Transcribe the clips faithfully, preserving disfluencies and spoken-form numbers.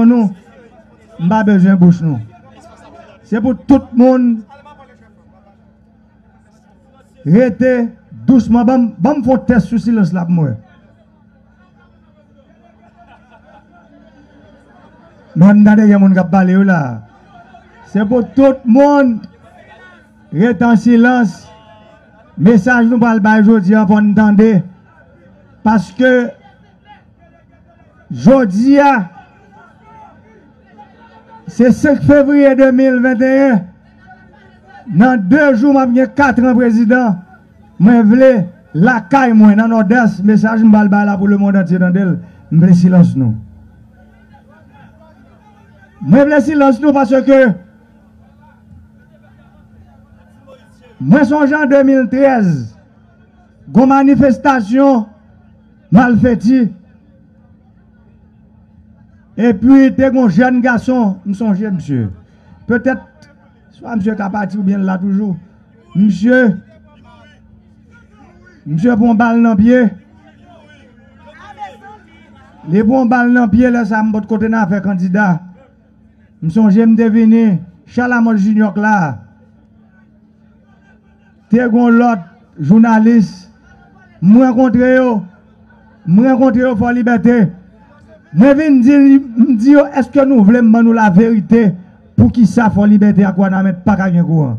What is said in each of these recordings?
nou, m pa bezwen bouch nou. Se pou tout moun rete dousman. Ban m, ban m fè yon tès sou silans la pou m wè. Men m tande gen moun k ap pale wi la. Se pou tout moun rete an silans. Mesaj nou pral bay jodi a, fò n tande. Paske jodi a, se senk fevriye de mil venteyen. Nan de jou, m ap gen kat an prezidan. Mwen vle lakay mwen nan Nòdès, mesaj m pral bay la pou lemonn antye tande l. M vle silans nou. Mwen vle silans nou paske mwen sonje an de mil trèz, gon manifestasyon Malfeti. Epi te gon jèn gason, m sonje misye. Petèt, swa misye ka pati oubyen l la toujou. Misye, misye pran bal nan pye. Li pran bal nan pye, lè sa m pot kote nan afè kandida. M sonje m te vini, Chalamont Junior k la. Te gon lòt jounalis, m rankontre yo, m rankontre yo Fò Libète. Mwen vin di, m di yo, èske nou vle m ban nou laverite poukisa Fò Libète ak Wanament pa ka gen kouran?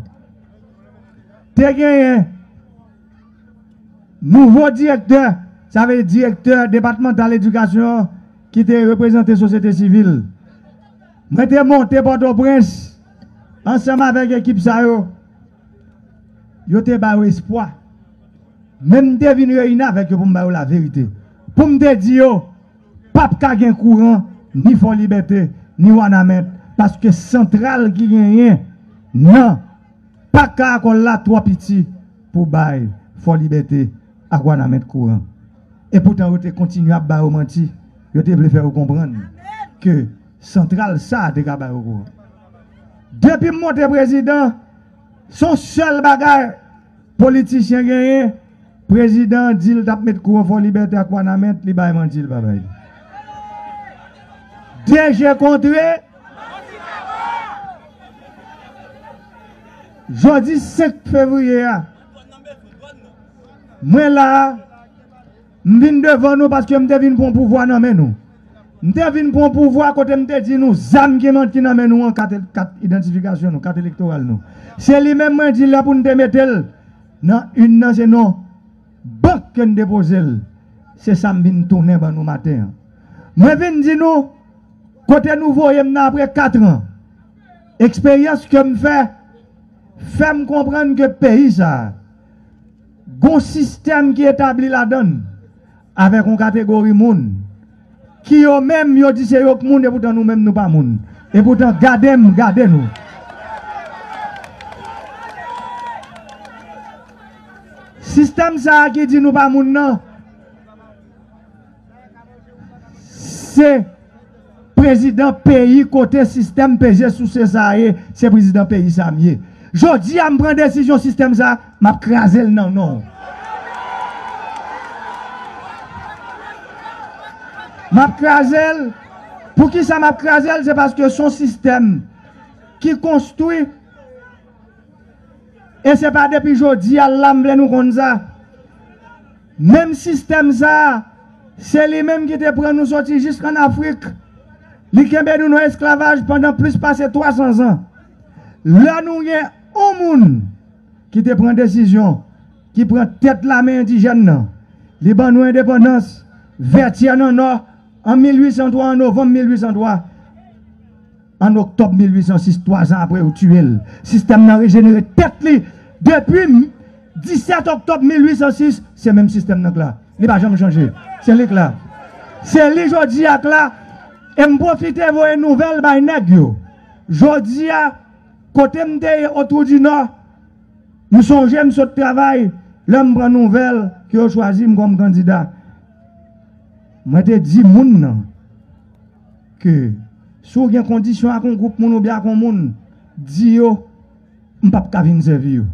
Te genyen nouvo direktè, sa vle di direktè depatmantal edikasyon an ki te reprezante sosyete sivil. Mwen te monte Pòtoprens ansanm avèk ekip sa yo. Yo te ba yo espwa. Men m te vin reyini avèk yo pou m ba yo laverite. Pou m te di yo, p ap ka gen kouran ni Fò Libète, ni Wanament, paske santral ki genyen nan Pak Karacol la twò piti pou bay Fò Libète ak Wanament kouran. E poutan, yo te kontinye ap ba yo manti. Yo te vle fè yo konprann ke santral sa a te ka ba yo kouran. Depi m monte prezidan, se yon sèl bagay politisyen genyen, prezidan an di l t ap met kouran Fò Libète ak Wanament, li bay manti, li pa bay. De je kontre, jodi senk fevriye a, mwen la a, m vin devan nou paske m te vin pran pouvwa nan men nou. M te vin pran pouvwa kote m te di nou zam ki nan men nou an, kat, kat idantifikasyon nou, kat elektoral nou. Se li menm mwen di lè pou n te mete l nan inn nan, se non bank ke n depoze l. Se sa m vin tounen ban nou maten an. Mwen vin di nou kote nou voye m nan apre kat an. Eksperyans ke m fè, fè m konprann ke peyi sa a, gon sistèm ki etabli ladan l avèk yon kategori moun ki yo menm yo di se yo k moun, e poutan nou menm nou pa moun. E poutan gade m, gade nou. Sistèm sa a ki di nou pa moun nan, se prezidan peyi kote sistèm peze souse sa a ye, se prezidan peyi sa a m ye. Jodi a, m pran desizyon sistèm sa a, m ap kraze l nan non w. M ap kraze l. Poukisa m ap kraze l? Se paske se yon sistèm ki konstwi. E se pa depi jodi a la m vle nou konn sa. Menm sistèm sa a, se li menm ki te pran nou soti jiskann Afrik. Li kenbe nou nan esklavaj pandan plis pase twa san zan. Lè nou gen yon moun ki te pran desizyon, ki pran tèt lame endijèn nan, li ban nou endepandans, Vètyè nan Nò, an mil uit san twa, an novanm mil uit san twa. An oktòb mil uit san sis, twa zan apre, yo tiye l. Sistèm nan rejenere tèt li. Depi m-, disèt oktòb mil uit san sis, se menm sistèm nan k la. Li pa janm chanje. Se li k la. Se li jodi a k la. E m pwofite voye nouvèl bay nèg yo. Jodi a, kote m te ye, Otwou di Nò, m sonje m sot travay, lè m pran nouvèl ke yo chwazi m kòm kandida. Mwen te di moun nan ke si w gen kondisyon ak yon gwoup moun oubyen ak yon moun, di yo, m p ap ka vin sèvi yo.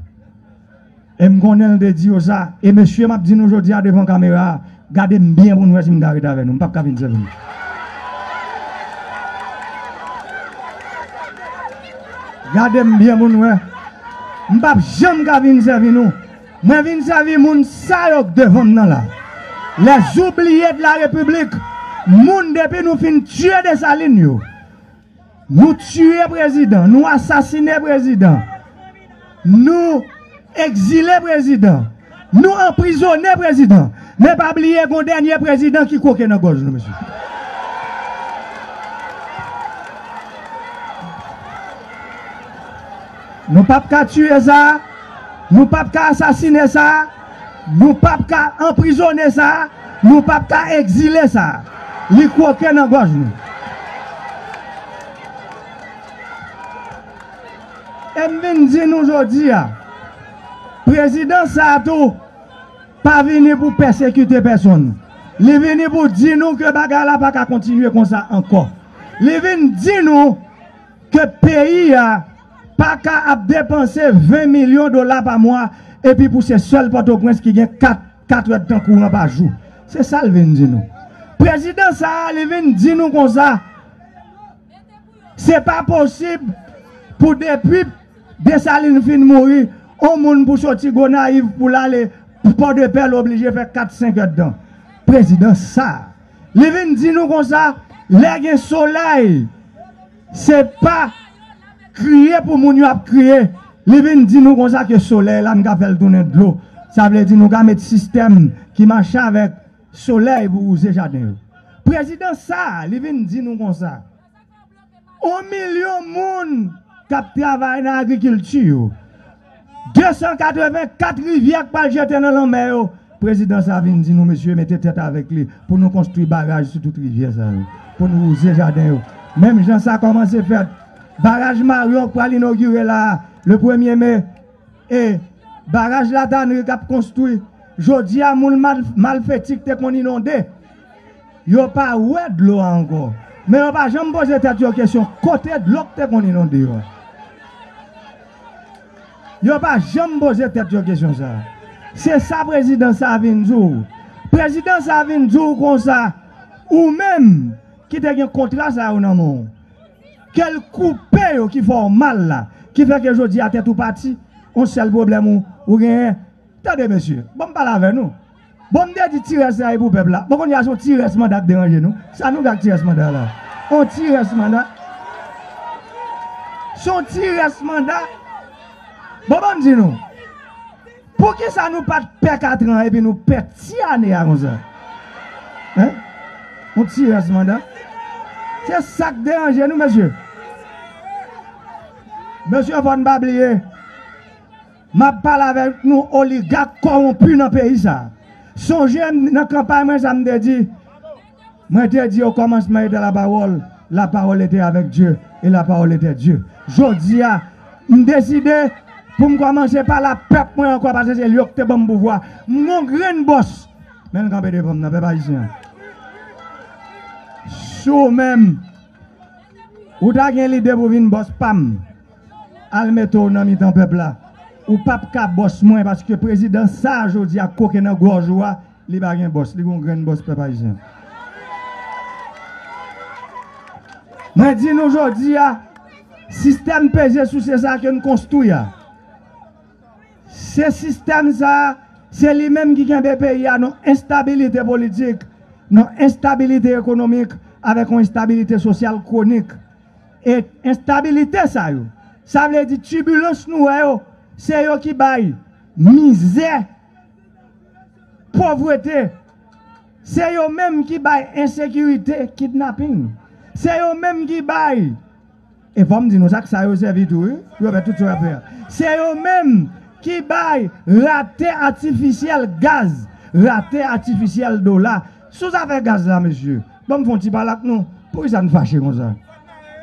E m konnen l te di yo sa. E mesye, m ap di nou jodi a devan kamera a, gade m byen pou n wè si m ka ret avè nou. M p ap ka vin sèvi nou. Gade m byen pou n wè. M p ap janm ka vin sèvi nou. Mwen vin sèvi moun sa yo k devan m nan la. Les oubliés de la République. Moun depi nou fin tiye Desalin yo. Nou tiye prezidan, nou asasine prezidan. Nou egzile prezidan. Nou anprizone prezidan. Men pa bliye gon dènye prezidan ki kwoke nan gòj nou, mesye. Nou p ap ka tiye sa, nou p ap ka asasine sa, nou p ap ka anprizone sa, nou p ap ka egzile sa. Li kwoke nan gòj nou. E m vin di nou jodi a, prezidan sa a tou pa vini pou pèsekite pèsonn. Li vini pou di nou ke bagay la pa ka kontinye konsa ankò. Li vin di nou ke peyi a pa ka ap depanse ven milyon dola pa mwa, epi pou se sèl Pòtoprens ki gen kat, kat èdtan kouran pa jou. Se sa l vin di nou. Prezidan sa a, li vin di nou konsa, se pa posib pou depi Desalin fin mouri, on moun pou soti Gonayiv pou l ale Pòdepè, l oblije fè kat, senk èdtan. Prezidan sa a, li vin di nou konsa, lè gen solèy, se pa kriye pou moun yo ap kriye. Li vin di nou konsa ke solèy la, n ka fè l tounen dlo. Sa vle di nou ka met sistèm ki mache avèk solèy pou wouze jaden yo. Prezidan sa a, li vin di nou konsa, on milyon moun k ap travay nan agrikilti yo. De san katreven kat rivyè k pral jete nan lanmè yo. Prezidan sa a vin di nou, mesye, mete tèt avèk li pou nou konstwi baraj sou tout rivyè sa yo, pou nou wouze jaden yo. Menm jan sa kòmanse fèt, baraj Maryon k pral inogire la a, le premye me, e baraj Latanri k ap konstwi. Jodi a, moun mal, malfeti k te konn inonde, yo pa wè dlo a ankò. Men yo pa janm poze tèt yo kesyon kote dlo k te konn inonde yo a. Yo pa janm poze tèt yo kesyon sa a. Se sa prezidan sa a vin di w. Prezidan sa a vin di w konsa, ou menm ki te gen kontra sa yo nan men w, ke l koupe yo ki fè w mal la, ki fè ke jodi a tèt ou pati, yon sèl pwoblèm ou, ou genyen. Tande, mesye, bon, m pale avè nou. Bon, m te di ti rès la e pou pèp la. Bon, kounye a se yon ti rès manda k deranje nou. Sa nou gen ak ti rès manda la? Yon ti rès manda. Se yon ti rès manda. Bon, ban m di nou. Poukisa nou pa t pè katran epi nou pè ti ane a konsa? Hein? Yon ti rès manda. Se sa k deranje nou, mesye. Mesye, fò n pa bliye. M ap pale avèk nou oligak kòwonpi nan peyi sa a. Sonje m nan kanpay mwen sa m te di. Mwen te di, au commencement était la parole, la parole était avec Dieu, et la parole était Dieu. Jodi a, m deside pou m kòmanse pale a pèp mwen ankò, paske se li yo ki te ban m pouvwa. M gon grenn bòs, men l kanpe devan m nan, pèp ayisyen. Si w menm, ou ta gen lide pou vin bòs pa m, al mete w nan mitan pèp la. Ou p ap ka bòs mwen, paske prezidan sa a jodi a koke nan gòj ou a, li pa gen bòs, li gon grenn bòs, pèp ayisyen. Mwen di nou jodi a, sistèm peze souse sa a ke n konstwi a, se sistèm sa a, se li menm ki kenbe peyi a nan enstabilite politik, nan enstabilite ekonomik, avèk yon enstabilite sosyal kwonik. E enstabilite sa yo, sa vle di tibilans nou wè yo, se yo ki bay mizè, povrete. Se yo menm ki bay ensekirite, kidnaping. Se yo menm ki bay, e fò m di nou sa, k sa yo sèvi tou, wi, pou yo fè tout sa yo ap fè a. Se yo menm ki bay rate atifisyèl gaz, rate atifisyèl dola. Sou zafè gaz la, mesye, ban m fè yon ti pale ak nou. Poukisa n fache konsa?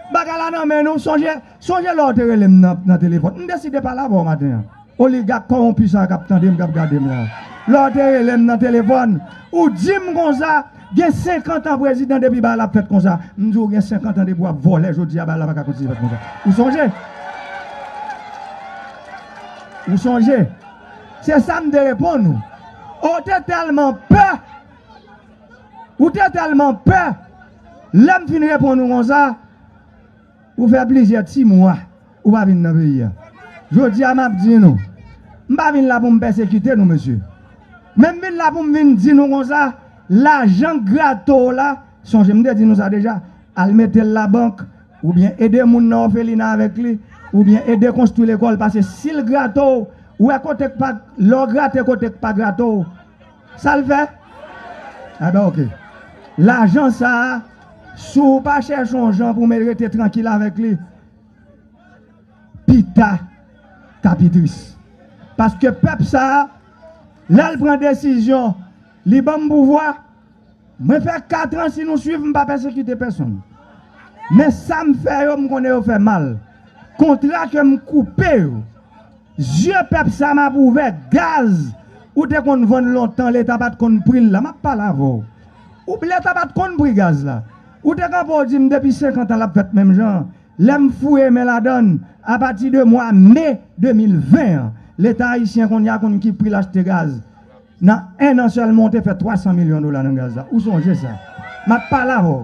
Bagay la nan men nou. Sonje, sonje lè w te rele m nan, nan telefòn. M deside pale avè w maten an. Oligak kòwonpi sa k ap tande m, k ap gade m la. Lè w te rele m nan telefòn, ou di m konsa, gen senkant an prezidan depi bagay la ap fèt konsa. M di w gen senkant an depi w ap vòlè, jodi a bagay la pa ka kontinye fèt konsa. Ou sonje? Ou sonje? Se sa m te reponn ou. Ou te tèlman pè. Ou te tèlman pè. Lè m fin reponn ou konsa, ou fè plizyè ti mwa. Ou pa vin nan peyi a. Jodi a, m ap di nou, m pa vin la pou m pèsekite nou, mesye. Men m vin la pou m vin di nou konsa, lajan grato w la, sonje m te di nou sa deja, al mete l labank, oubyen ede moun nan òfelina avèk li, oubyen ede konstwi lekòl, paske si l grato w, ou wè kote k pa, lè w grate kote k pa grato w, sa l fè? Enben, oke. Lajan sa a, si w pa chèche yon jan pou w rete trankil avèk li, pita k ap pi tris. Paske pèp sa a, lè l pran desizyon, li ban m pouvwa, mwen fè kat an, si nou swiv, m pa pèsekite pèsonn. Men sa m fè yo, m konnen yo fè mal. Kontra ke m koupe yo, zye pèp sa a m ap ouvè, gaz, ou te konn vann lontan, Leta pa t konn pri l la, m ap pale avè w. Ou, Leta pa t konn pri gaz la. Ou te kanpe w di m depi senkant an l ap fèt menm jan an. Lè m fouye men ladan l, apati de mwa me de mil ven an, Leta ayisyen kounye a konn ki pri l achte gaz. Nan en an sèlman, w te fè twa san milyon dola nan gaz la. Ou sonje sa? M ap pale avè w.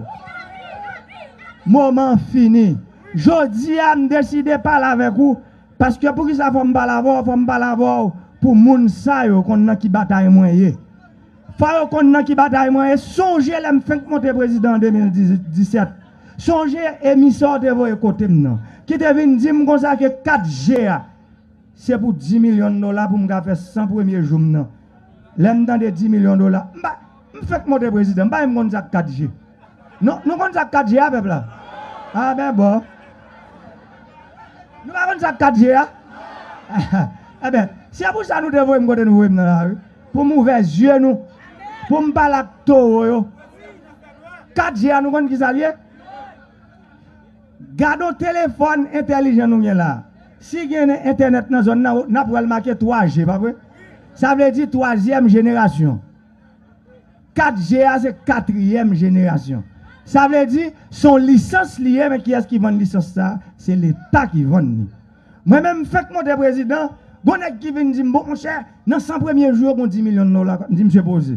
Moman an fini. Jodi a, m deside pale avèk ou, paske poukisa fò m pale avè w? Fò m pale avè w pou moun sa yo konn nan ki batay mwen ye. Fò yo konn nan ki batay mwen ye. Sonje lè m fenk monte prezidan an de mil disèt. Sonje emisè w te voye kote m nan, ki te vin di m konsa ke kat G a, se pou dis milyon dola pou m ka fè san premye jou m nan. Lè m tande dis milyon dola, m pa, m fenk monte prezidan, m pa menm konn sa k kat G. Non, nou konn sa k kat G a, pèp la? A ben bon. Nou pa konn sa k kat G a? Enben, se pou sa nou te voye m kote nou voye m nan la, wi. Pou m ouvè zye nou. Pou m pale ak towo yo. Kat G a, nou konn ki sa l ye? Gade yon telefòn entèlijan nou gen la. Si gen entènèt nan zòn nan, n ap wè l make twa G, pa vre? Sa vle di twazyèm jenerasyon. Kat G a se katriyèm jenerasyon. Sa vle di, se yon lisans li ye, men kiyès ki vann lisans sa a? Se Leta ki vann li. Mwen menm, m fenk monte prezidan, gon nèg ki vin di m, bon, monchè, nan san premye jou yo, gon dis milyon dola. M di, misye poze.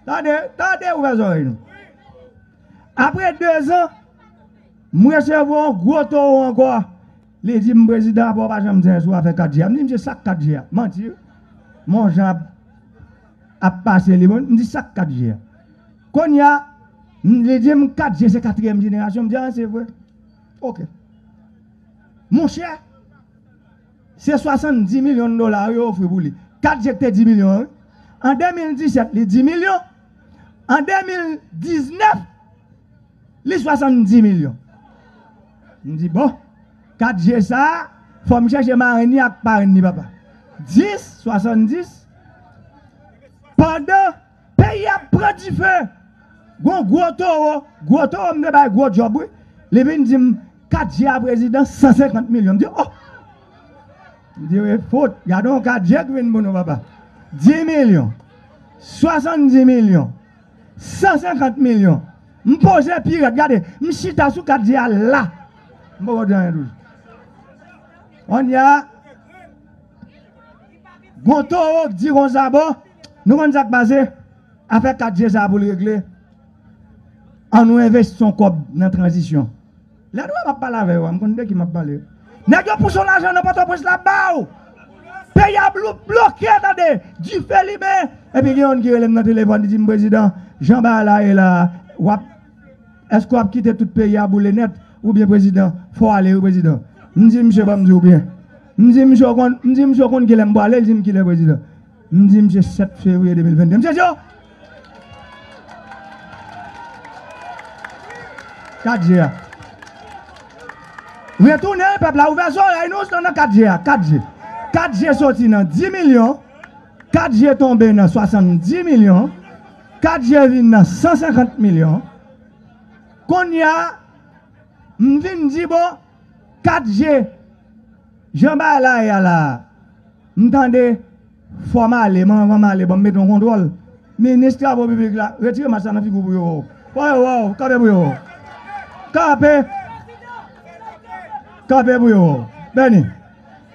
Tande, tande, ouvè zòrèy nou. Apre dezan, m resevwa yon gwo towo ankò. Li di m, prezidan, apa w pa janm di anyen sou afè kat G a? M di, misye, sa k kat G a? Manti, wi. M wè yon jan ap, ap pase li, bon, m di, sa k kat G a? Kounye a, m, li di m, kat G se katriyèm jenerasyon. M di, a, se vre. Oke. Monchè, se swasanndis milyon dola yo ofri pou li. Kat G te dis milyon an, wi. An de mil disèt, li dis milyon. An de mil diznèf, li swasanndis milyon. M di, bon, kat G sa a, fò m chèche marenn li ak parenn li, papa. Dis, swasanndis, pandan peyi a ap pran dife, gon gwo towo, gwo towo, m te bay gwo djòb, wi. Li vin di m, kat G a, prezidan, san senkant milyon. M di, oh! M di, wi, fout, gade yon kat G ki vin pou nou, papa. Dis milyon, swasanndis milyon, san senkant milyon. M poze pi rèd, gade, m chita sou kat G a la. M poko di anyen toujou. Kounye a, gon towo k di konsa, bon, nou konn sa k pase? Afè kat G sa a pou l regle, ann nou envesti yon kòb nan tranzisyon. Lè nou wè m ap pale avè yo a, m konn de ki m ap pale. Nèg yo pouse yon lajan nan Pòtoprens la ba w. Peyi a blo-, bloke, tande. Dife limen. Epi gen youn ki rele m nan telefòn, li di m, prezidan, jan bagay la ye la, w ap, èske w ap kite tout peyi a boule nèt? Oubyen, prezidan, fò w ale, wi, prezidan. M di misye, ban m di w byen. M di misye, w konn, m di misye, w konn kilè m prale? Li di m, kilè, prezidan? M di misye, sèt fevriye de mil venn de. Misye di, oh! Kat G a. Retounen, pèp la, ouvè zòrèy nou, se nan kat G a, kat G. Kat G soti nan dis milyon, kat G tonbe nan swasanndis milyon, kat G vin nan san senkant milyon. Kounye a, m vin di, bon, kat G, jan bagay la ye a la, m tande, fò m ale, men anvan m ale, ban m mete yon kontwòl. Minis travo piblik la, retire mas la nan figi w pou yo wè w. Fò yo wè w, kanpe pou yo wè w. Kanpe. Kanpe pou yo wè w. Bèni.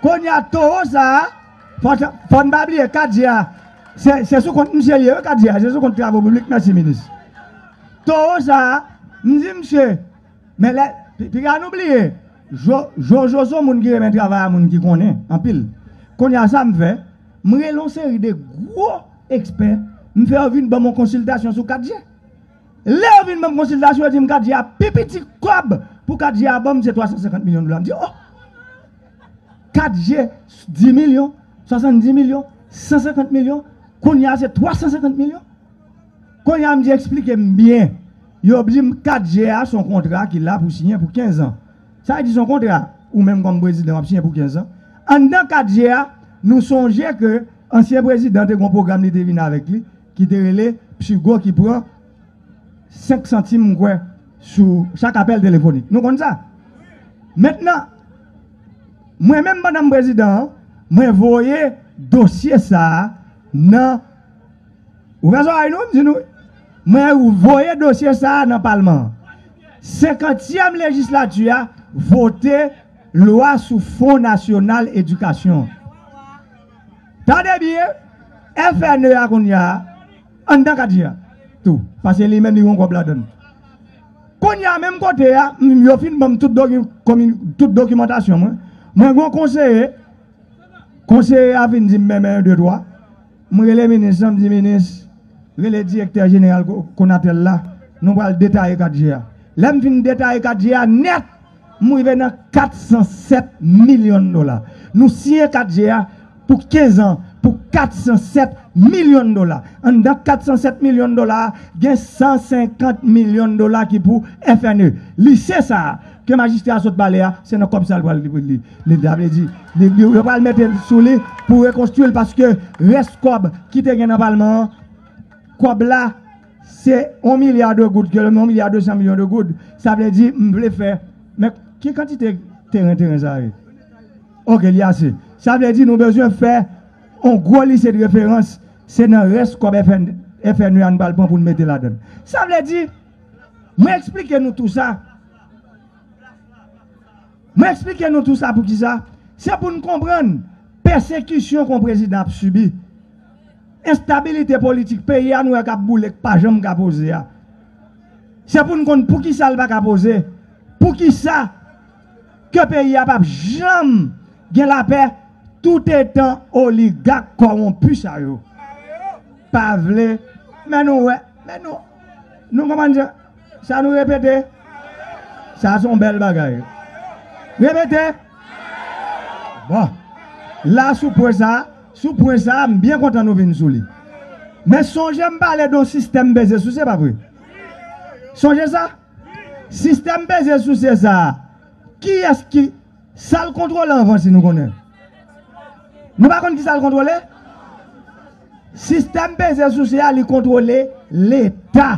Kounye a, towo sa a, fò, fò n pa bliye kat G a, se, se sou kont misye l ye, wi, kat G a, se sou kont travo piblik, mèsi, minis. Towo sa a, m di misye, men lè, pi-, piga nou bliye, Jojo se yon moun ki renmen travay a moun ki konnen anpil. Kounye a sa m fè, m rele yon seri de gwo ekspè, m fè yo vin ban m yon konsiltasyon sou kat G. Lè yo vin ban m konsiltasyon, yo di m kat G a pi piti kòb pou kat G a ban m se twa san senkant milyon dola. M di, oh! Kat G, dis milyon, swasanndis milyon, san senkant milyon, kounye a se twa san senkant milyon. Kounye a m di eksplike m byen. Yo di m kat G a se yon kontra ki la pou siyen pou kenz an. Sa vle di se yon kontra ou menm kòm prezidan w ap siyen pou kenz an. Anndan kat G a, nou sonje ke ansyen prezidan te gen yon pwogram li te vin avèk li ki te rele Psigo ki pran senk santim m kwè sou chak apèl telefonik. Nou konn sa? Mentnan, mwen menm pandan m prezidan an, mwen voye dosye sa a nan Ou fè zòrèy nou, m di nou. Mwen voye dosye sa a nan palman an. Senkantyèm lejislati a vote lwa sou Fon Nasyonal Edikasyon. Tande byen, F N E a kounye a, anndan kat G a tou, paske li menm li gen kòb ladan l. Kounye a, menm kote a, m, yo fin ban m tout, doki, komi, tout dokimantasyon mwen. Mwen gen yon konseye, konseye a vin di m, men, men, yon, de, twa. M rele minis lan, m di, minis, rele direktè jeneral Ko-, Konatel la, nou pral detaye kat G a. Lè m fin detaye kat G a nèt, m rive nan kat san sèt milyon dola. Nou siyen kat G a pou kenz an, pou kat san sèt milyon dola. Anndan kat san sèt milyon dola a, gen san senkant milyon dola ki pou F N E. Lise sa a, ke majistra a sot pale a, se nan kòb sa a l pral li, li, li, sa vle di, li, li, yo pral mete l sou li pou rekonstwi l, paske rès kòb ki te gen nan palman an, kòb la, se yon milya de goud, ke yon milya de san milyon de goud, sa vle di, m vle fè, men ki kantite teren, teren sa ye? Ok, li ase. Sa vle di, nou bezwen fè yon gwo lise de referans, se nan rès kòb F N, F N E a nou pral pran pou n mete ladan l. Sa vle di, mwen eksplike nou tou sa. Mwen eksplike nou tou sa poukisa. Se pou n konprann pèsekisyon ke yon prezidan ap sibi. Enstabilite politik peyi a nou wè k ap boule, k pa janm ka poze a. Se pou n konn poukisa l pa ka poze. Poukisa ke peyi a p ap janm gen lapè toutetan oligak kòwonpi sa yo pa vle. Men nou wè, men nou, nou kòmanse, sa nou repete. Sa se yon bèl bagay. Repete. Bon. La, sou pwen sa, sou pwen sa, m byen kontan nou vin sou li. Men sonje m pale de yon sistèm peze souse, pa vre? Sonje sa? Sistèm peze souse sa a, kiyès ki, sa l kontwole anvan, si nou konnen? Nou pa konn ki sa l kontwole? Sistèm peze souse a, li kontwole Leta.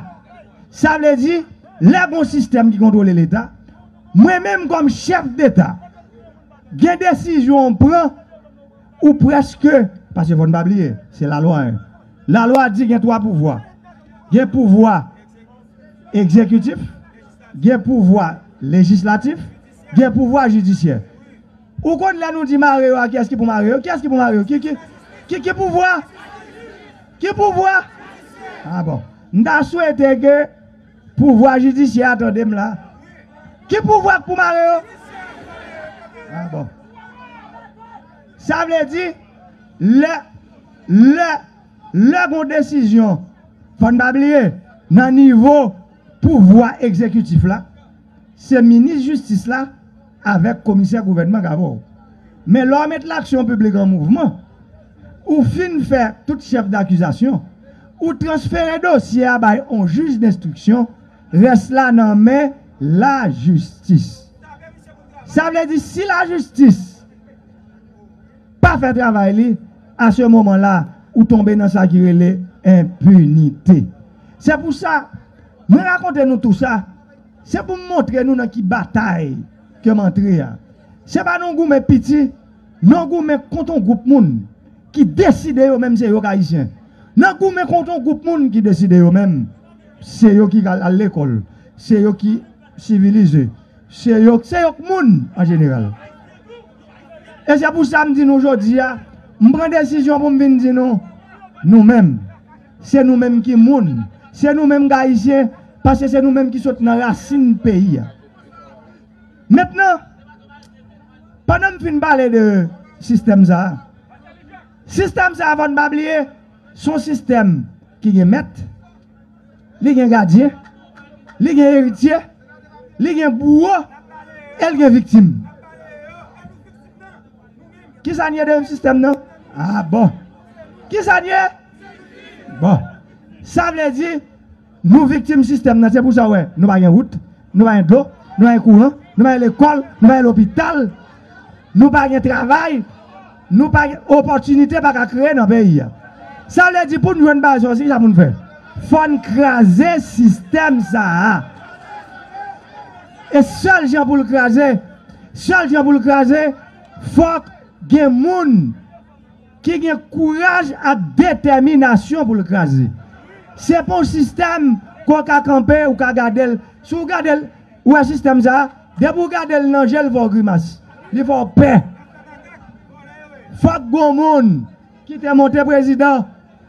Sa vle di, lè gon sistèm ki kontwole Leta, mwen menm kòm chèf deta, gen desizyon w pran, ou prèske, paske fò n pa bliye, se lalwa, en. Lalwa di gen twa pouvwa. Gen pouvwa egzekitif, gen pouvwa lejislatif, gen pouvwa jidisyè. Ou konn lè nou di mare yo a, kiyès ki pou mare yo? Kiyès ki pou mare yo? Ki, ki, ki, ki pouvwa? Ki pouvwa? Ah bon. M ta swete ke pouvwa jidisyè a tande m la. Ki pouvwa k pou mare yo? Ah bon. Sa vle di, lè, lè, lè gon desizyon, fò n pa bliye, nan nivo pouvwa egzekitif la, se minis jistis la avèk komisè gouvènman k avè w. Men lè w met laksyon piblik an mouvman, ou fin fè tout chèf dakizasyon, ou transfere dosye a bay yon jij denstriksyon, rès la nan men lajistis. Sa vle di, si lajistis pa fè travay li, a se moman la, ou tonbe nan sa ki rele enpinite. Se pou sa, mwen rakonte nou tou sa, se pou m montre nou nan ki batay ke m antre a. Se pa nan goumen piti, nan goumen kont yon gwoup moun ki deside yo menm se yo k Ayisyen. Nan goumen kont yon gwoup moun ki deside yo menm se yo ki al, al lekòl, se yo ki sivilize, se yo, se yo k moun an jeneral. E se pou sa m di nou jodi a, m pran desizyon pou m vin di nou, nou menm, se nou menm ki moun, se nou menm k Ayisyen, paske se nou menm ki sot nan rasin peyi a. Mentnan, Pandan m fin pale de sistèm sa a, sistèm sa a, fò n pa bliye, se yon sistèm ki gen mèt, li gen gadyen, li gen eritye, li gen bouwo, e l gen viktim. Kisa n ye de sistèm nan? Ah bon. Kisa n ye? Bon. Sa vle di, nou viktim sistèm nan. Se pou sa w wè, nou pa gen wout, nou pa gen dlo, nou pa gen kouran, nou pa gen lekòl, nou pa gen lopital, nou pa gen travay, nou pa gen opòtinite pa ka kreye nan peyi a. Sa vle di pou n jwenn bagay sa, se sa pou n fè. Fò n kraze sistèm sa a. E sèl jan pou l kraze, sèl jan pou l kraze, fòk gen moun ki gen kouraj ak detèminasyon pou l kraze. Se pa yon sistèm ke w ka kanpe, ou ka gade l. Si w gade l, ou wè sistèm sa a, depi w gade l nan je l, fè w grimas. Li fè w pè. Fòk gon moun ki te monte prezidan,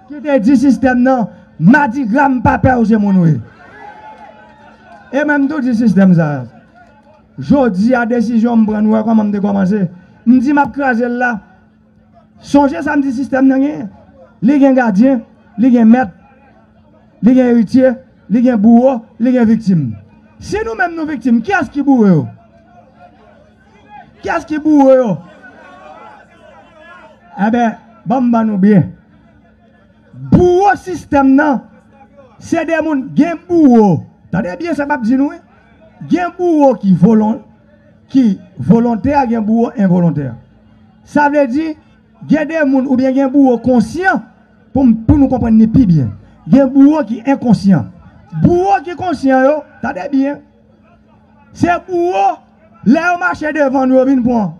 ki te di sistèm nan, Madigra, m pa pè w, se moun ou ye. E mwen, m tou di sistèm sa a. Jodi a, desizyon m pran, nou wè kòman m te kòmanse. M di m ap kraze l la. Sonje sa m di sistèm nan genyen. Li gen gadyen, li gen mèt, li gen eritye, li gen bouwo, li gen viktim. Si nou menm nou viktim, kiyès ki bouwo yo? Kiyès ki bouwo yo? Enben, ban m ban nou byen. Bouwo sistèm nan, se de moun, gen bouwo. Tande byen sa m ap di nou, wi. Gen bouwo ki volon, ki volontè, gen bouwo envolontè. Sa vle di, gen de moun oubyen gen bouwo konsyan, pou m, pou nou konprann li pi byen. Gen bouwo ki enkonsyan. Bouwo ki konsyan yo, tande byen, se bouwo, lè yo mache devan nou, yo vin pran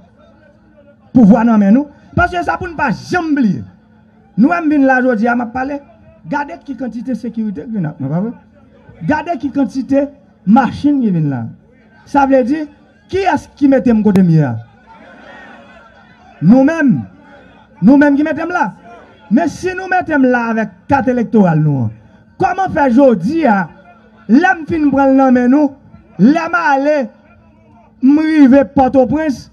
pouvwa nan men nou. Paske sa pou n pa janm bliye. Nou wè m vin la jodi a, m ap pale. Gade ki kantite sekirite ki vin ak mwen, pa vre? Gade ki kantite machin ki vin la. Sa vle di, kiyès ki mete m kote m ye a? Nou menm. Nou menm ki mete m la. Men si nou mete m la avèk kat elektoral nou an, kòman fè jodi a, lè m fin pran l nan men nou, lè m ale, m rive Pòtoprens,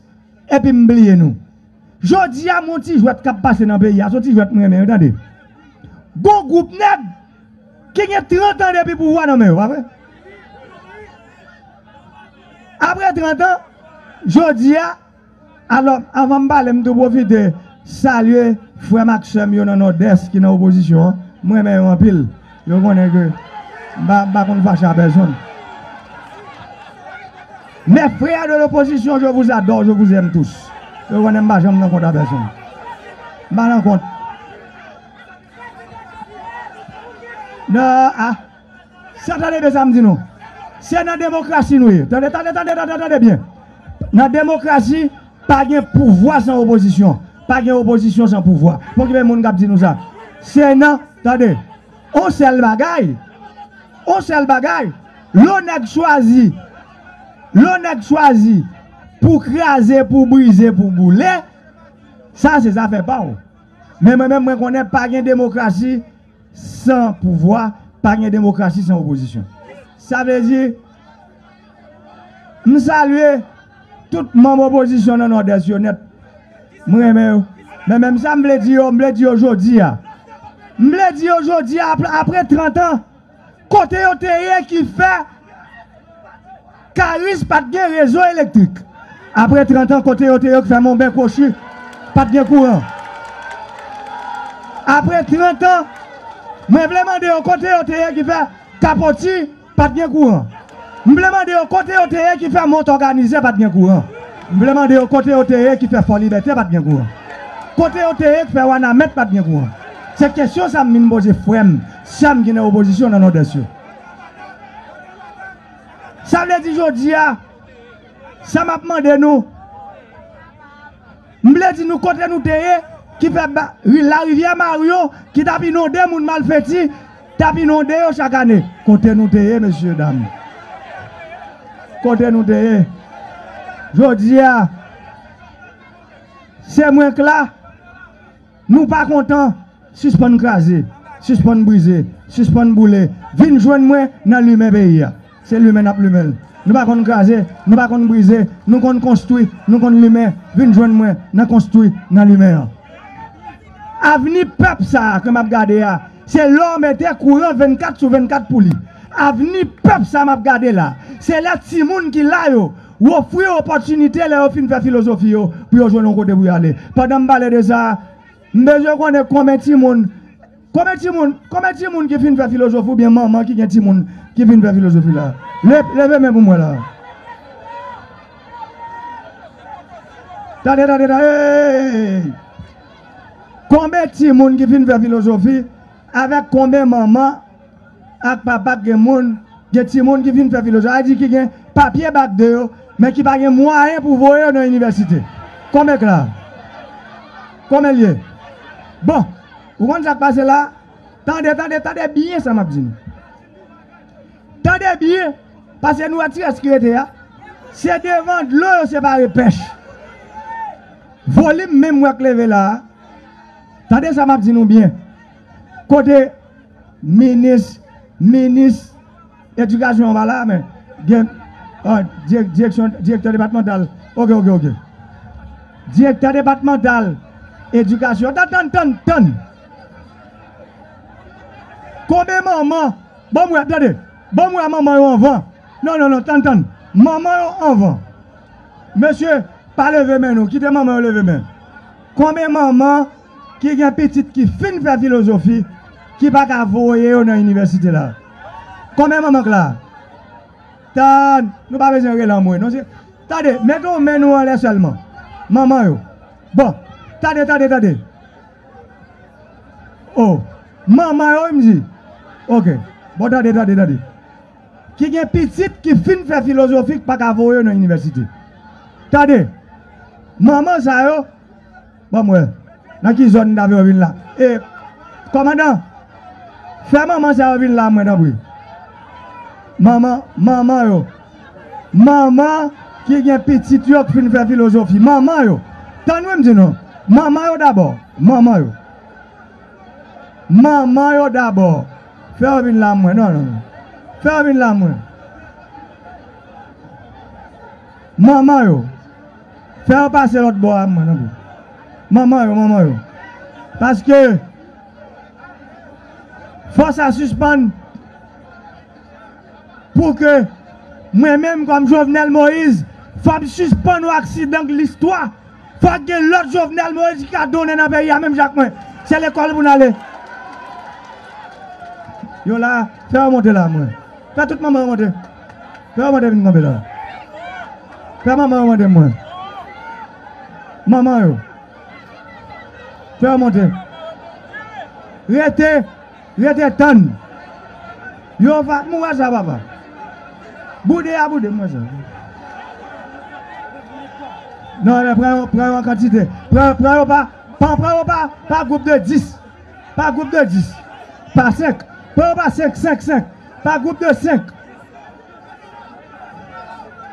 epi m bliye nou? Jodi a, m yon ti jwèt k ap pase nan peyi a, se yon ti jwèt m renmen, wi, tande. Gon gwoup nèg ki gen trant an depi pouvwa nan men yo, pa vre? Apre trant an, jodi a, alò, anvan m pale, m tou pwofite salye frè m ak sè m yo nan Nòdès ki nan opozisyon an. M renmen yo anpil. Yo konnen ke m pa, m pa konn fache a pèsonn. Mes frères de l'opposition, je vous adore, je vous aime tous. Yo konnen m pa janm nan kont a pèsonn. M pa nan kont. Non, ah. Sa tande byen sa m di nou. Se nan demokrasi nou ye. Tande, tande, tande, tande, tande byen. Nan demokrasi, pa gen pouvwa san opozisyon. Pa gen opozisyon san pouvwa. Pokipe moun k ap di nou sa. Se nan, tande, on sèl bagay. On sèl bagay. Lè yon nèg chwazi, lè yon nèg chwazi pou kraze, pou brize, pou boule, sa se zafè pa w. Men mwen menm, mwen konnen pa gen demokrasi san pouvwa, pa gen demokrasi san opozisyon. Sa vle di, m salye tout manm opozisyon nan Nòdès yo nèt. M renmen yo. Men menm sa m vle di yo, m vle di yo jodi a. M vle di yo jodi a, apre, apre trant an, kote yo te ye ki fè Karis pa t gen rezo elektrik? Apre trant an, kote yo te ye ki fè Monben Kwochi pa t gen kouran? Apre trant an, mwen vle mande yo kote yo te ye ki fè Kapoti pa t gen kouran? M vle mande yo kote yo te ye ki fè Mont Òganize pa t gen kouran? M vle mande yo kote yo te ye ki fè Fò Libète pa t gen kouran? Kote yo te ye ki fè Wanament pa t gen kouran? Se kesyon sa m vin poze frè m, sè m ki nan opozisyon nan Nòdès yo. Sa vle di jodi a, sa m ap mande nou, m vle di nou kote nou te ye, ki fè ba, ri, larivyè Maryon, ki t ap inonde moun Malfeti, t ap inonde yo chak ane. Kote nou te ye, mesye dam? Kote nou te ye? Jodi a, se mwen k la. Nou pa kontan, sispann kraze, sispann brize, sispann boule. Vin jwenn mwen nan limen peyi a. Se limen n ap limen l. Nou pa konn kraze, nou pa konn brize, nou konn konstwi, nou konn limen. Vin jwenn mwen nan konstwi, nan limen an. Avni pèp sa a ke m ap gade a, se lè w mete kouran vennkat sou vennkat pou li. Avni pèp sa a m ap gade la, se lè timoun ki la yo, w ofri yo opòtinite lè yo fin fè filozofi yo pou yo jwenn yon kote pou yo ale. Pandan m pale de sa, m bezwen konnen konbyen timoun, konbyen timoun, konbyen timoun ki fin fè filozofi oubyen manman ki gen timoun ki fin fè filozofi la. Le-, leve men pou mwen la. Tande, tande, tande. Hey, hey, hey, hey. Konbyen timoun ki fin fè filozofi avèk konbyen manman ak papa k gen moun, gen timoun ki fin fè filozofi, sa vle di ki gen papye bak de yo, men ki pa gen mwayen pou voye yo nan inivèsite? Konbyen k la? Konbyen l ye? Bon, ou konn sa k pase la? Tande, tande, tande byen sa m ap di nou. Tande byen, paske nou wè ti rès ki rete a, se devan dlo yo separe pèch. Volim menm w wè k leve la a, tande sa m ap di nou byen. Kote minis, minis edikasyon an pa la, men gen, ah, dirèk-, direksyon, direktè depatmantal. Oke, oke, oke. Direktè depatmantal edikasyon. Tann, tann, tann, tann. Konbyen manman? Ban m wè, tande. Ban m wè manman yo anvan. Non, non, non, tann, tann. Manman yo anvan. Mesye, pa leve men nou. Kite manman yo leve men. Konbyen manman ki gen pitit ki fin fè filozofi, ki pa ka voye yo nan inivèsite la? Konbyen manman k la? Tann, nou pa bezwen rele anmwe, non, se, tande, mete yon men nou anlè sèlman. Manman yo. Bon, tande, tande, tande. Oh, manman yo, wi, m di. Oke. Bon, tande, tande, tande. Ki gen pitit ki fin fè filozofi k pa ka voye yo nan inivèsite. Tande. Manman sa yo, ban m wè. Nan ki zòn n ta vle yo vin la? E, kòmandan, fè manman sa yo vin la, mwen, tanpri. Manman, manman yo. Manman ki gen pitit yo k fin fè filozofi. Manman yo. Tann wi m di nou. Manman yo dabò. Manman yo. Manman yo dabò. Fè yo vin la mwen. Non, non, non. Fè yo vin la mwen. Manman yo. Fè yo pase lòt bò a mwen, non. Manman yo, manman yo. Paske fò sa sispann. Pou ke mwen menm kòm Jovenel Moïse, fò m sispann yon aksidan k listwa. Fòk gen lòt Jovenel Moïse ki ka donnen nan peyi a menm jan ak mwen. Se lekòl pou n ale. Yo la, fè yo monte la, mwen. Fè tout manman yo monte. Fè yo monte vin kanpe la. Fè manman yo monte, mwen. Manman yo. Fè yo monte. Rete. Rete tann. Yo va, m wè sa, papa. Boude a boude, m wè sa. Non, men pran yo, pran yo an kantite. Pran, pran yo pa, pa, pran yo pa, pa gwoup de dis. Pa gwoup de dis. Pa senk. Pran yo pa senk, senk, senk. Pa gwoup de senk.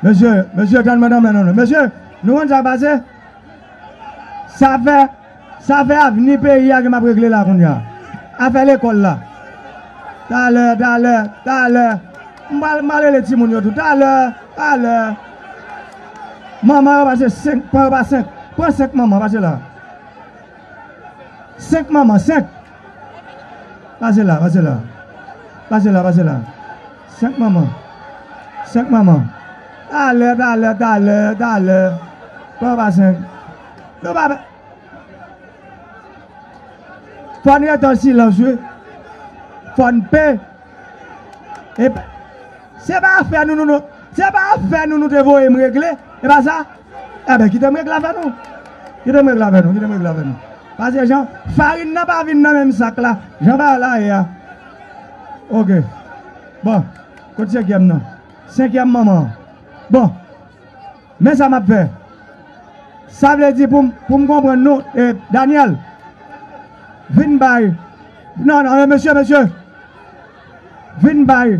Mesye, mesye, tann mwen, tann mwen, non, non. Mesye, nou konn sa k pase? Sa fè, sa fè avni peyi a ke m ap regle la kounye a. Afè lekòl la. Talè, talè, talè. M pral, m pral rele timoun yo tou. Talè, talè. Manman yo pase senk, pran yo pa senk. Pran senk manman, pase la. Senk manman, senk. Pase la, pase la. Pase la, pase la. Senk manman. Senk manman. Talè, talè, talè, talè. Pran pa senk. Nou pa fè. Fò n rete an silans, wi. Fò n pe. E pa, se pa afè nou, nou, nou, se pa afè nou, nou te voye m regle. E pa sa? Enben, kite m regle afè nou. Kite m regle afè nou, kite m regle afè nou. Pase jan, farin nan pa vin nan menm sak la. Jan bagay la ye a. Oke. Bon, kot senkyèm nan? Senkyèm manman an. Bon, men sa m ap fè. Sa vle di pou m, pou m konprann nou, e, Daniel, vin bay. Non, non, e, mesye, mesye. Vin bay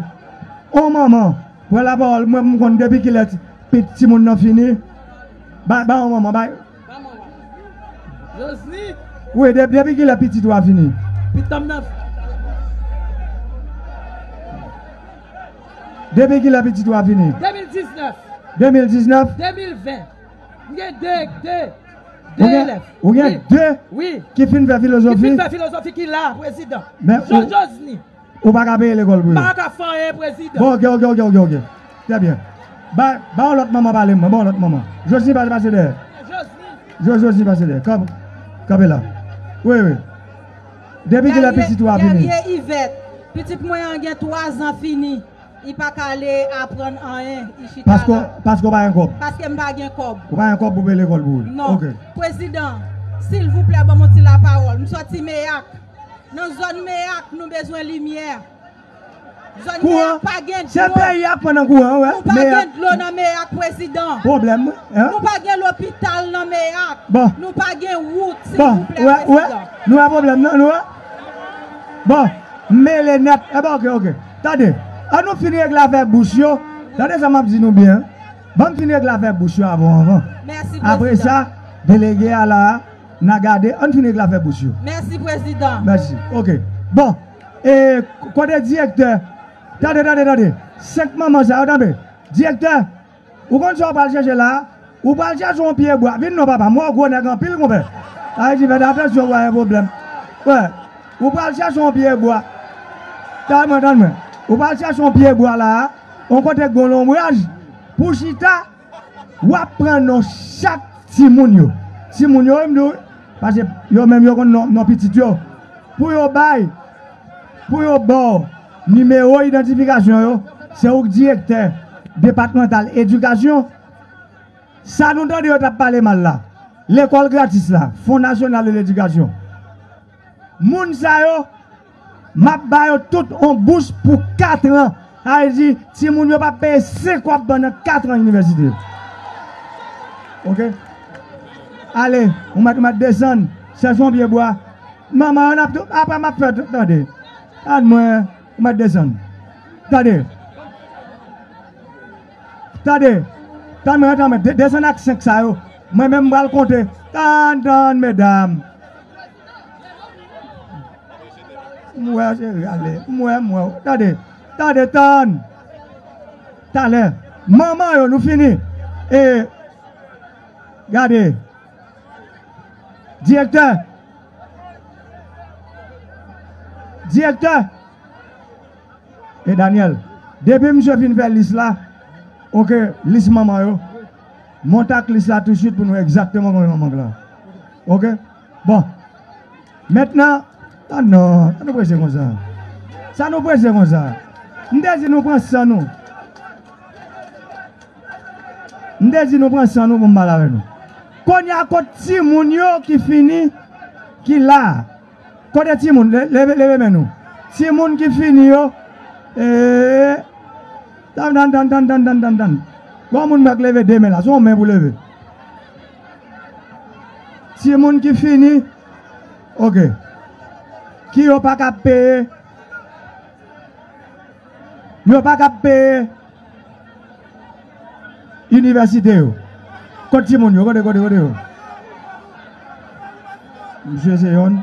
on manman. Pran lapawòl, mwen, m konn depi kilè ti, pi, timoun nan fini. Bay, bay on manman, bay. Josny. Wi, de, depi kilè pitit ou a fini? Pitit m nan. Depi kilè pitit ou a fini? De mil diznèf. De mil diznèf? De mil ven. M gen de, de, de elèv. Ou gen de ki fin fè filozofi? Ki fin fè filozofi ki la, prezidan. Jean Josny. Ou pa ka peye lekòl pou yo? M pa ka fè anyen, prezidan. Bon, ok, ok, ok, ok, ok. Trè byen. Ba, ba yon lòt manman pale mwen, ba yon lòt manman. Josny pa pase dèyè. Josny. Jo, Josny pase dèyè. Kanpe la. Wi, wi. Depi kilè pitit ou a fini? Guerrier Yvette. Pitit mwen an gen twa zan fini. Li pa ka ale aprann anyen, li chita la. Paske w pa gen kòb? Paske m pa gen kòb. Ou pa gen kòb pou peye lekòl pou li? Non. Ok. Prezidan, silvouplè, ban m yon ti lapawòl. M sòti Meyak. Nan zòn Meyak, nou bezwen limyè. Zòn Meyak pa gen dlo. Se peyi a k pran nan kouran, wi. Nou pa gen dlo nan Meyak, prezidan. Pwoblèm, wi. Nou pa gen lopital nan Meyak. Bon. Nou pa gen wout, silvouplè, prezidan. Nou wè pwoblèm nan, nou wè? Bon, m mele nèt. Enben, ok, ok. Tande, ann nou fin regle afè bouch yo. Tande sa m ap di nou byen. Ban m fin regle afè bouch yo avan, avan. Mèsi, prezidan. Apre sa, delege a la, n a gade, ann fin regle afè bouch yo. Mèsi, prezidan. Mèsi. Ok. Bon, e, kote direktè? Tande, tande, tande. Senk manman sa yo, tande. Direktè, ou konn sa w pral chèche la a? Ou pral chèche yon pye bwa. Vin non, papa. M wè w gwo nèg anpil, konpè. Sa vle di, fè atansyon, w gen pwoblèm. Wè. Ou pral chèche yon pye bwa. Tann mwen, tann mwen. Ou pral chèche yon pye bwa la a, yon kote k gen yon lonbraj, pou chita, w ap pran non chak timoun yo. Timoun yo, wi, m di w, paske yo menm yo konn non, non pitit yo. Pou yo bay, pou yo ba w nimewo idantifikasyon yo, se ou k direktè depatmantal edikasyon. Sa nou tande yo t ap pale mal la, lekòl gratis la, Fonds National de l'Éducation. Moun sa yo, m ap ba yo tout on bous pou kat an. Sa vle di, timoun yo p ap peye senk kòb pandan kat an inivèsite. Ok? Ale, ou mèt, ou mèt desann, chèche yon pye bwa. Manman yo, n ap tou, apre m ap fè, tande. Tann mwen, ou mèt desann. Tande. Tande. Tann mwen, tann mwen. De-, desann ak senk sa yo. Mwen menm, m pral konte. Tann, tann, medam. M wè, cheri, ale. M wè, m wè. Tande. Tande, tann. Talè. Manman yo, nou fini. E, gade. Direktè. Direktè. E Daniel, depi misye fin fè lis la, ok, lis manman yo, monte ak lis la tousuit pou nou wè egzakteman konbyen manman k la. Ok? Bon. Mentnan, ah non, sa nou prese konsa. Sa nou prese konsa. M te di nou pran san nou. M te di nou pran san nou pou m pale avè nou. Kounye a, kot timoun yo ki fini, ki la? Kote timoun? Le-, leve, leve men nou. Timoun ki fini yo. Ee. Tann, tann, tann, tann. Gon moun mwen k leve de men la. Se yon men pou leve. Timoun ki fini. Ok. Ki yo pa ka peye. Yo pa ka peye inivèsite yo. Kot timoun yo? Kote, kote, kote yo? Misye se yonn.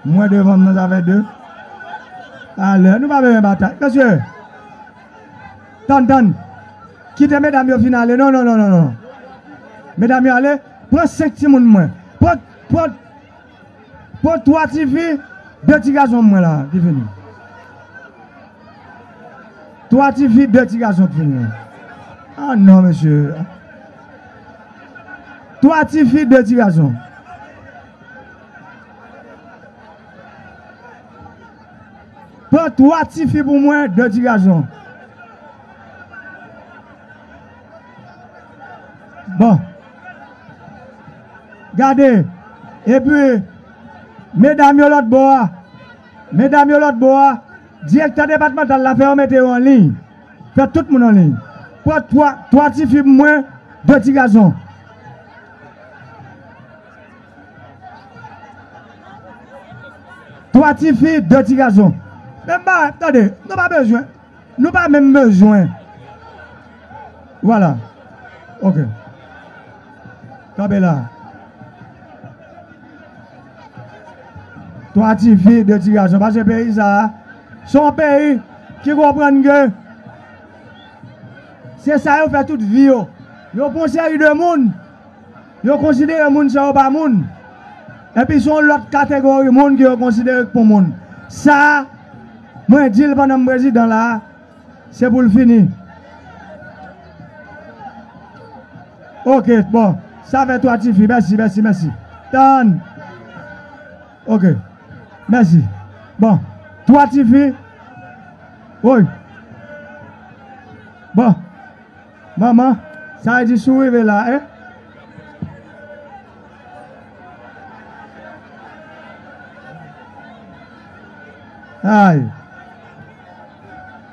Mwen devan m nan, sa fè de. Talè, nou pa bezwen batay. Mesye, tann, tann. Kite medam yo fin ale. Non, non, non, non, non. Medam yo ale. Pran senk timoun mwen. Pran, pran Pran twa tifi, de ti gason mwen la, ki fini. Twa tifi, de ti gason ki fini. Ah non, mesye. Twa tifi, de ti gason. Pran twa tifi pou mwen, de ti gason. Bon. Gade. Epi, medam yo lòt bò a. Medam yo lòt bò a. Direktè depatmantal la fè yo mete yo an liy. Fè tout moun an liy. Pran twa, twa tifi pou mwen, de ti gason. Twa tifi, de ti gason. Men m pa, tande, nou pa bezwen. Nou pa menm bezwen. Vwala. Ok. Kanpe la. Twa tifi, de ti gason. Paske peyi sa a, se yon peyi ki konprann ke Se sa yo fè tout vi yo. Yo pran yon seri de moun, yo konsidere moun sa yo pa moun. Epi se yon lòt kategori moun ke yo konsidere k pou moun. Sa, mwen di l pandan m prezidan la, se pou l fini. Ok, bon. Sa fè twa tifi. Mèsi, mèsi, mèsi. Tann. Ok. Mèsi. Bon. Twa tifi. Woy. Bon. Manman, sa vle di si w rive la, en? Ay.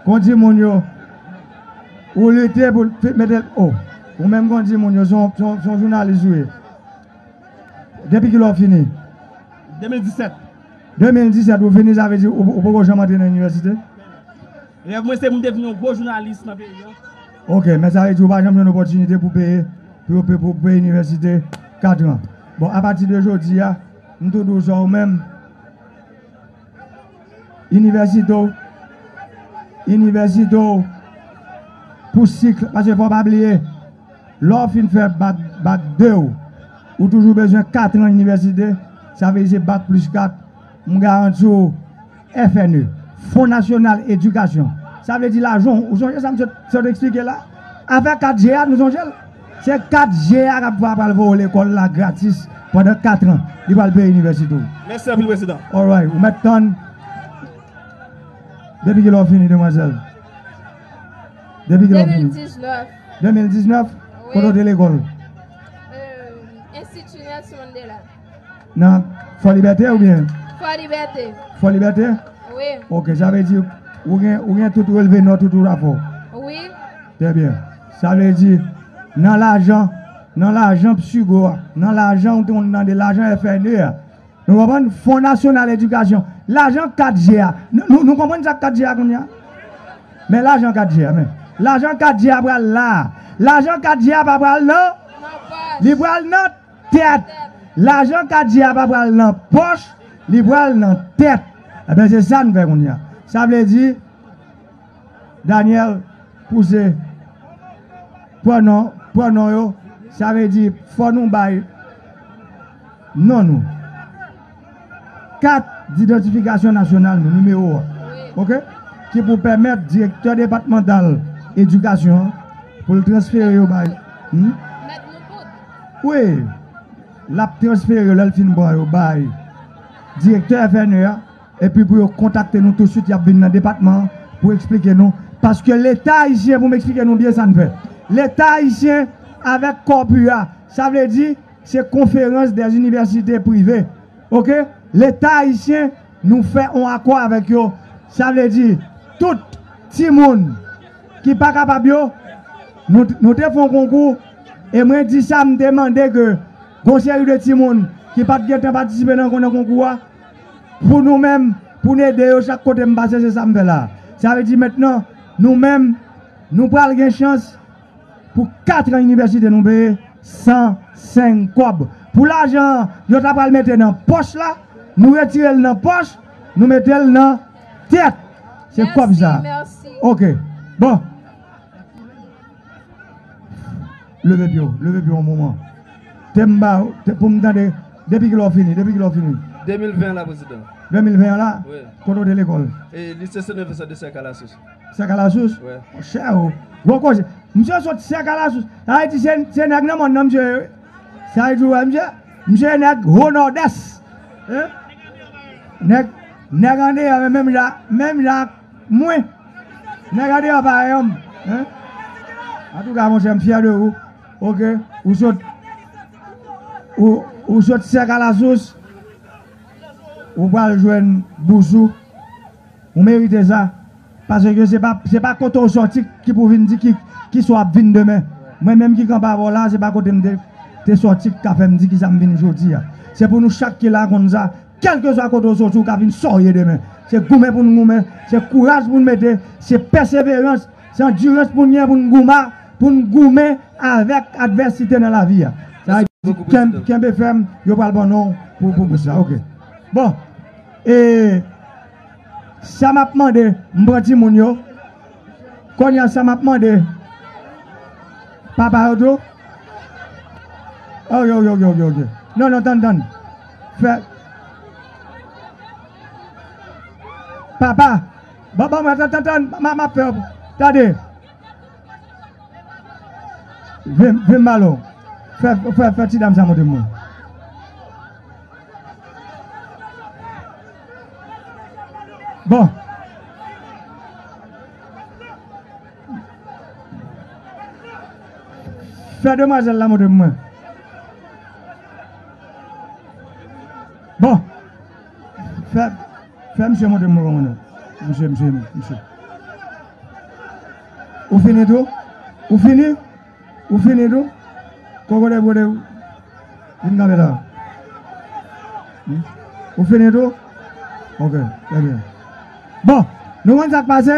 Kon di moun yo, ou lite pou te mete, oh, ou menm kon di moun yo, se yon, se yon, se yon jounalis ou ye. Depi kilè w fini? De mil disèt. De mil disèt, ou fini, sa vle di ou, ou poko janm antre nan inivèsite? Rèv mwen se pou m te vin yon gwo jounalis nan peyi an. Ok, men sa vle di ou pa janm jwenn opòtinite pou peye, pou yo pe-, pou peye inivèsite kat an. Bon, apati de jodi a, m tou di w sa ou menm, inivèsite w, inivèsite w pou sik, paske fò w pa bliye, lè w fin fè bak, bak de w, ou toujou bezwen kat an inivèsite, sa vle di se bak plis kat, m garanti w, F N E, Fon Nasyonal Edikasyon. Sa vle di lajan, ou sonje sa m sot, sot eksplike la? Afè kat G a, nou sonje l? Se kat G a k ap pral voye w lekòl la gratis pandan kat an. Li pral peye inivèsite w. Mèsi anpil, prezidan. Alright, ou mèt tann. Depi kilè w fini, demwazèl? Depi kilè w fini? De mil diznèf. De mil diznèf? Wi. Kote w te lekòl? Euh, Enstiti Nelson Mandela. Nan Fò Libète oubyen? Fò Libète. Fò Libète? Wi. Ok, sa vle di ou gen, ou gen tout relve nòt ou tou afè w? Wi. Trè byen. Sa vle di, nan lajan, nan lajan Psigo a, nan lajan ou te konn tande, lajan F N E a, nou konprann? Fon Nasyonal Edikasyon, lajan kat G a. Nou, nou, nou konprann sa k kat G a kounye a? Men lajan kat G a, men. Lajan kat G a pral la. Lajan kat G a pa pral nan, li pral nan tèt. Lajan kat G a pa pral nan pòch, li pral nan tèt. Ebyen, se sa n fè kounye a. Sa vle di, Daniel, pouse, pran non, pran non yo, sa vle di, fò nou bay non nou. Kat didantifikasyon nasyonal nou, nimewo a. Ok? Ki pou pèmèt direktè depatmantal edikasyon an, pou l transfere yo bay. Hmm? Wi. L ap transfere yo lè l fin pran yo bay direktè F N E a, epi pou yo kontakte nou tousuit, y ap vin nan depatman an pou eksplike nou. Paske Leta ayisyen, pou m eksplike nou byen sa n fè. Leta ayisyen avèk CORPU a, sa vle di, se Conférence des Universités Privées. Ok? Leta ayisyen, nou fè yon akò avèk yo. Sa vle di, tout timoun ki pa kapab yo, nou, nou te fè yon konkou, e mwen di sa, m te mande ke gon seri de timoun ki pa t gentan patisipe nan, nan konkou a, pou nou menm, pou n ede yo chak kote m pase, se sa m fè la. Sa vle di mentnan, nou menm, nou pral gen chans pou kat an inivèsite nou peye san senk kòb. Pou lajan an, yo ta pral mete nan pòch la, nou retire l nan pòch, nou mete l nan tèt. Se kòb sa. Mèsi, mèsi. Ok. Bon. Leve pye w, leve pye w yon moman. Te m ba, te, pou m tande, depi kilè w fini, depi kilè w fini? De mil ven la, prezidan. De mil ven an la? Wi. Kote w te lekòl? E, Lise Sen Vensan de Sèkalasous. Sèkalasous? Wi. Monchè, o. Gwo koze. Misye sot Sèkalasous. Sa vle di se, se nèg nan mòn nan misye ye, wi. Sa vle di, wè, misye, misye nèg Ho Nòdès. Hein? Nèg, nèg andeyò, men menm jan, menm jan ak mwen. Nèg andeyò parèy an m. Hein? Antouka, monchè, m fyè de ou. Ok? Ou sot, ou, ou sot Sèkalasous. Ou pral jwenn bous ou. Ou merite sa. Paske se pa, se pa kote w sòti ki pou vin di ki, ki sa w ap vin demen. Mwen menm ki kanpe avè w la, se pa kote m te, te sòti ki ka fè m di ki sa m vin jodi a. Se pou nou chak ki la konn sa, kèlkeswa kote w sòti, ou ka vin sa w ye demen. Se goumen pou n goumen, se kouraj pou n mete, se pèseverans, se andirans pou n gen pou n goumen, pou n goumen avèk advèsite nan lavi a. Sa vle di, kenbe, kenbe fèm, yo pral ban non pou, pou, pou sa. Ok. Bon. E sa m ap mande, m pran timoun yo. Kounye a, sa m ap mande, Papa yo tou? Ok, ok, ok, ok, ok. Non, non, tann, tann. Fè. Papa. Bon, bon, mwen, tann, tann, tann. M a, m a fè. Tande. Vin, vin, Malo. Fè, fè, fè ti dam sa montre mwen. Bon. Fè demwazèl la montre mwen. Bon. Fè, fè misye montre mwen kòman nou. Misye, misye, misye. Ou fini tou? Ou fini? Ou fini tou? Kokote bwode ou. Vin kanpe la. Hmm? Ou fini tou? Ok, trè byen. Bon, nou konn sa k pase?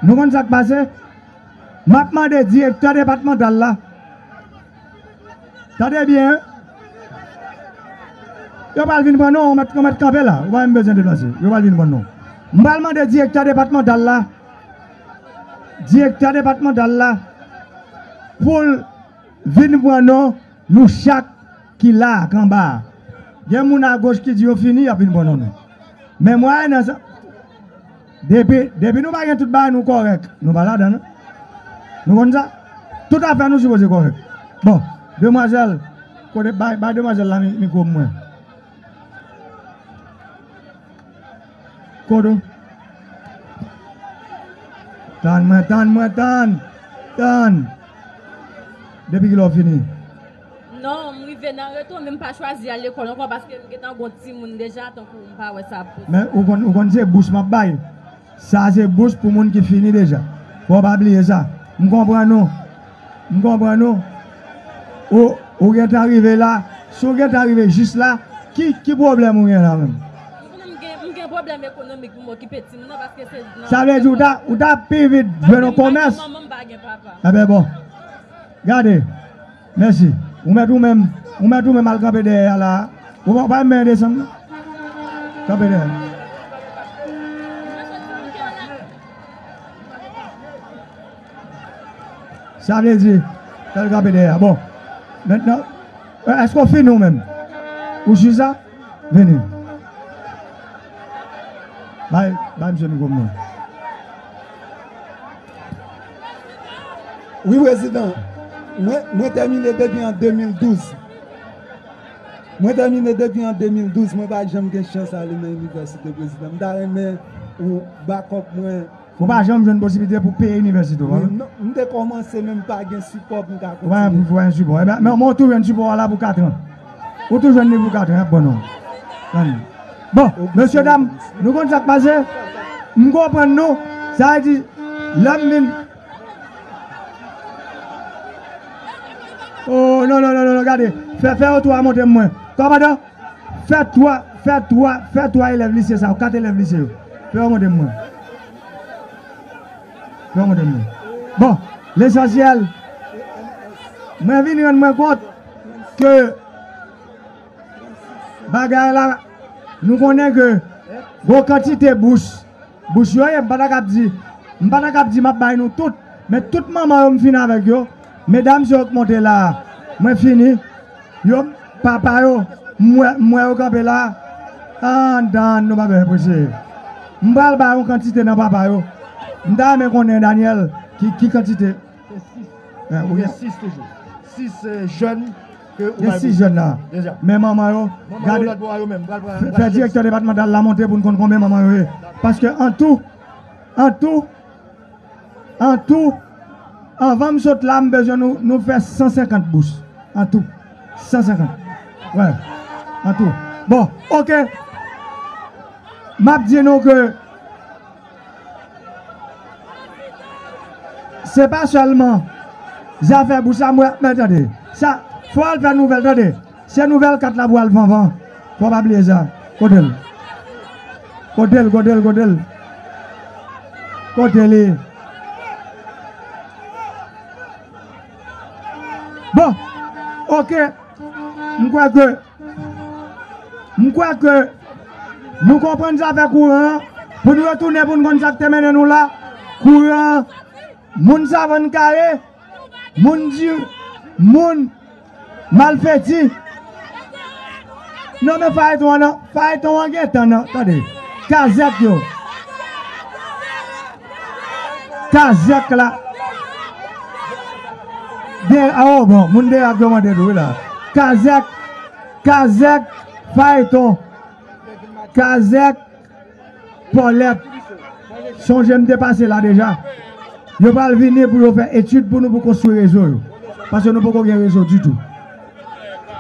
Nou konn sa k pase? M ap mande direktè depatmantal la. Tande byen, wi. Yo pral vin pran non, ou mèt, ou mèt kanpe la. Ou pa menm bezwen deplase. Yo pral vin pran non. M pral mande direktè depatmantal la. Direktè depatmantal la. Pou l vin pran non, nou chak ki la, k anba a. Gen moun agoch ki di yo fini, y ap vin pran non nou. Men mwen, nan sa, depi, depi nou pa gen tout bagay, nou kòrèk. Nou pa ladan, non. Nou konn sa? Tout afè nou sipoze kòrèk. Bon, demwazèl, kote, bay, bay demwazèl la mi-, mikwo mwen. Kodo. Tann mwen, tann mwen, tann. Tann. Depi kilè w fini? Non, m rive nan retou, men m pa chwazi al lekòl ankò paske m gentan gon timoun deja, tankou m pa wè sa posib. Men ou konn, ou konn se bous m ap bay. Sa se bous pou moun ki fini deja. Fò w pa bliye sa. M konprann ou. M konprann ou. Ou, ou gentan rive la. Si w gentan rive jis la, ki, ki pwoblèm ou gen la menm? M konnen m gen, m gen pwoblèm ekonomik pou m okipe timoun nan paske se nan... Sa vle di ou ta, ou ta pi vit jwenn yon komès? Manman m pa gen papa. Enben bon. Gade. Mèsi. Ou mèt ou menm, ou mèt ou menm al kanpe dèyè a la. Ou pa, pa menm desann. Kanpe dèyè. Sa vle di, fè l kanpe dèyè a. Bon. Mentnan, èske w fini ou menm? Ou si sa? Vini. Bay, bay misye mikwo m non. Wi, prezidan. Mwen, mwen tèmine depi an de mil douz. Mwen tèmine depi an de mil douz. Mwen pa janm gen chans ale nan inivèsite, prezidan. M ta renmen ou bakòp mwen. Ou pa janm jwenn posiblite pou peye inivèsite w, pa vre? Non, m te kòmanse, men m pa gen sipò pou m ka kontinye. Ou pa gen, ou pa gen sipò. Enben, men, men ou toujou jwenn sipò a la pou kat an. Ou toujou jwenn li pou kat an, y ap ban nou. Tann. Bon, mesye dam, nou konn sa k pase? M konprann nou. Sa vle di, lè m vin. Oh, non, non, non, non, non, gade. Fè, fè yo twa montre m mwen. Kòmandan, fè twa, fè twa, fè twa elèv lise sa yo, kat elèv lise yo. Fè yo montre m mwen. Fè yo montre m mwen. Bon, lesansyèl, mwen vin rann mwen kont ke bagay la, nou konnen ke gwo kantite bous, bous yo ye, m pa ta kab di, m pa ta kab di m ap bay nou tout, men tout manman yo m fini avèk yo, medam yo k monte la a, mwen fini, yo, papa yo, m wè, m wè yo kanpe la a, andan nou pa bezwen prese. M pral bay yon kantite nan papa yo, m ta renmen konnen, Daniel, ki, ki kantite. Gen sis. Gen sis toujou. Sis, eh, jèn ke ou bay pou. Gen sis jèn la. Deja. Men manman yo, manman yo gade, lòt bò a yo menm, pral, pral, fè, fè direktè depatmantal la monte pou n konn konbyen manman yo ye. Paske an tou, an tou, an tou, anvan m sot la, m bezwen nou, nou fè san senkant bous. An tou. San senkant. Wè. An tou. Bon, oke. M ap di nou ke se pa sèlman zafè bous la, mwen, men tande. Sa, fò al fè nouvèl, tande. Se nouvèl kat la pou al vanvan. Fò pa bliye sa. Kote l? Kote l, kote l, kote l? Kote li? Bon, oke. M kwè ke M kwè ke nou konprann zafè kouran an, pou n retounen pou n konn sa k te mennen nou la. Kouran an, Moun Savann Kare, moun di, moun Malfeti. Non, men Fayeton an, non. Fayeton an gen tan, non. Tande. Kazèk yo. Kazèk la. Gen, a, o, bon, moun Derak yo mande tou, wi, la. Kazèk, Kazèk, Fayeton. Kazèk, Pòlèt. Sonje m te pase la deja. Yo pral vini pou yo fè etid pou nou pou konstwi rezo yo. Paske nou poko gen rezo ditou.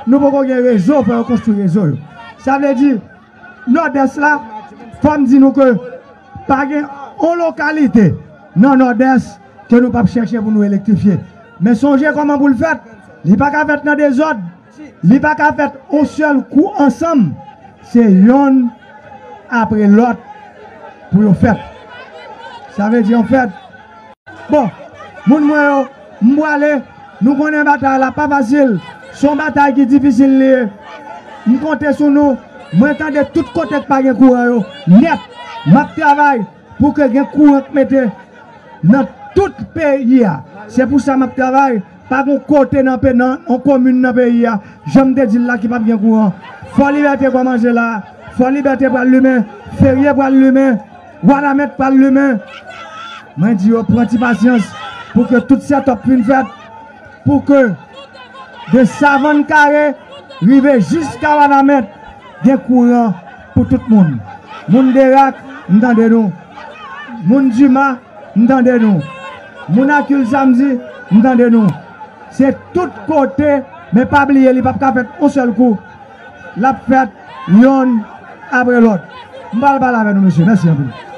Nou poko gen rezo pou yo konstwi rezo yo. Sa vle di, Nòdès la, fò m di nou ke pa gen yon lokalite nan Nòdès ke nou p ap chèche pou nou elektrifye. Men sonje kòman pou l fèt. Li pa ka fèt nan dezòd. Li pa ka fèt yon sèl kou ansanm. Se yonn apre lòt pou yo fèt. Sa vle di, an fèt, bon, moun mwen yo, m prale, nou konnen batay la pa fasil. Se yon batay ki difisil li ye. M konte sou nou. Mwen tande tout kote k pa gen kouran yo nèt. M ap travay pou ke gen kouran k mete nan tout peyi a. Se pou sa m ap travay. Pa gon kote nan pe-, nan yon komin nan peyi a, jan m te di l la, ki p ap gen kouran. Fò Libète kòmanse la. Fò Libète pral limen. Ferye pral limen. Wanament pral limen. Mwen di yo pran ti pasyans pou ke tout sètòp fin fèt. Pou ke de Savann Kare rive jiska Wanament, gen kouran pou tout moun. Moun Derak, m tande nou. Moun Dima, m tande nou. Moun Akil Samdi, m tande nou. Se tout kote, men pa bliye, li p ap ka fèt yon sèl kou. L ap fèt yonn apre lòt. M pral pale avè nou, mesye. Mèsi anpil.